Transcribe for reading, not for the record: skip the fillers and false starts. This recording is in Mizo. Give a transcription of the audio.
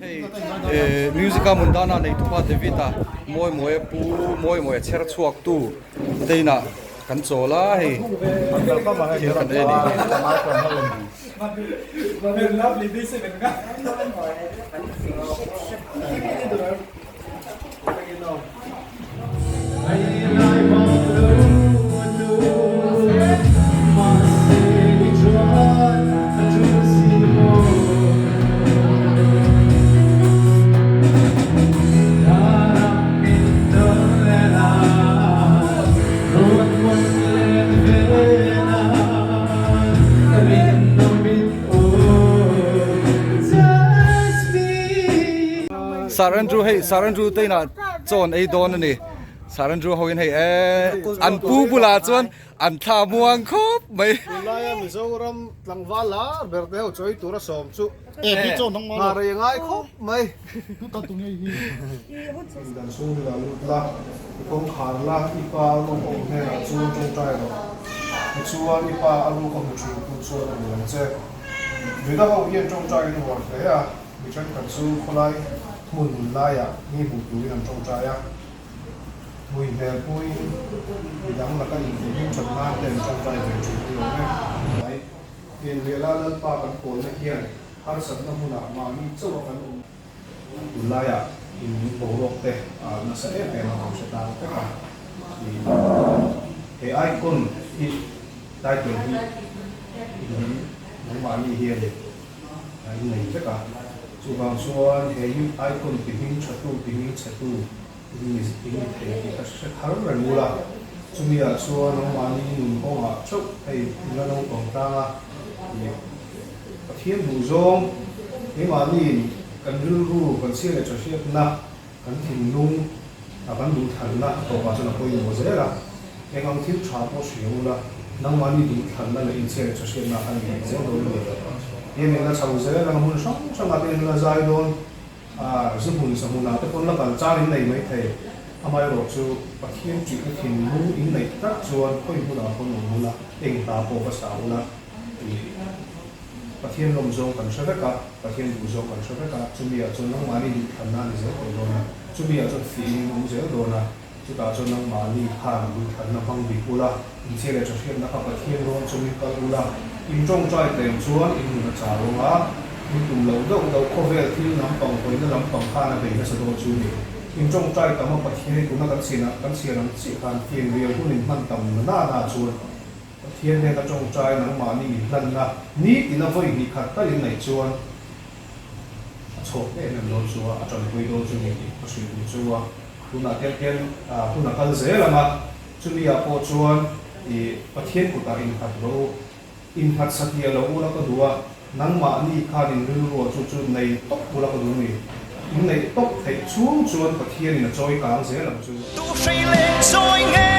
Hei Musica Mundana neitupa David-a Mawimawia pu Mawimawia chher chhuak tu te inah kan chawl a hei thil kan ei a nih hi. Sir Andrew hei Sir Andrew te inah chaw an ei dawn a ni Sir Andrew ho in hei eee an pu bulah chuan an thla muang khawp mai. Tunlaia Mizoram tlangval lar ber te ho chawi tura sawm chu hna rei a ngai khawp mai. Dan chhung ila lut la, i kawngkhar la, i pa a rawng awm hnenah chuan tawngtai rawh. Tichuan i pa a ruk a hmu thin tu chuan a hmu ang che. Juda ho hian tawngtai an uar hle a. Mi thenkhat chu khawlai hmun laiah mi hmuh turin an tawngtai a, hmui hmel puiin midang laka intihhlim that nan te an tawngtai ve thin a ni awm e. Mai Pianriala Lalpa kan pawlna hian harsatna hmunah mahni chauha kan awm tunlaiah in boruak te a nasa em em a kan hre tang vek a, he icon hi title hi nangmahni hian a innei vek a, chuvang chuan he youth icon ti hming tha tu ti hming chhe tu in ni in ni thei tih ka hre thar reng ula, chumi ah chuan nangmahni nun kawngah theuh hei in la naupang tlang a tih Pathian duh zawng keimahniin kan rilru kan chhia leh tha hriatna kan thinlung a kan duhthlanna a tawpah chuan a pawimawh zel a, eng ang thil tha pawh hria ula, nangmahni duhthlanna leh inchhia leh thahriatna khan in neih zel dawn a ni. Tian in la chho zel ang a, hmun hrang hrangah te in la zai dawn a, zu hmun sa hmunah te pawn la kal chang in nei mai thei. Amaherawh chu Pathian ṭihna thinlung in neih tak chuan khawi hmunah pawn awm ula, eng hla pawh va sa ula tih Pathian lawm zawng kan hre vek a, Pathian duh zawng kan hre vek a, chumi ah chuan nangmahni duhthlanna a ni zel tawh dawn a, chumi ah chuan fiah in awm zel dawn a, chutah chuan nangmahni khan duhthlanna hmang dik ula, inchhia leh thahriatna kha Pathian rawn chungin kal ula, in tawngtai tlem chuan in nun a chau ang a, in tum loh deuh deuh khawvel thil lampang hawina lampang khan a bei nasa dawn chu ni. In tawngtai tam a Pathian hi tuna kan chhian kan chhiar ang chiah khan fianrial hun in hman tam na na chuan Pathian hnena tawngtai nangmahni inhlanna nitina vawi hnih khat tal in neih chuan a chhawk em em dawn chu a, a tanpui dawn chu ni tih ka hrilh duh chu a. Tunah hian hian hun a kal zel ang a, chumi ah pawh chuan i Pathian kutah innghat rawh u, innghat satliah lo ula ka duh a, nangmahni khan in rilruah chu chu nei tawp ula ka duh a ni. In neih tawp theih chhung chuan Pathianin a chawi kang zel ang chu. Tuhrei leh chawi nge.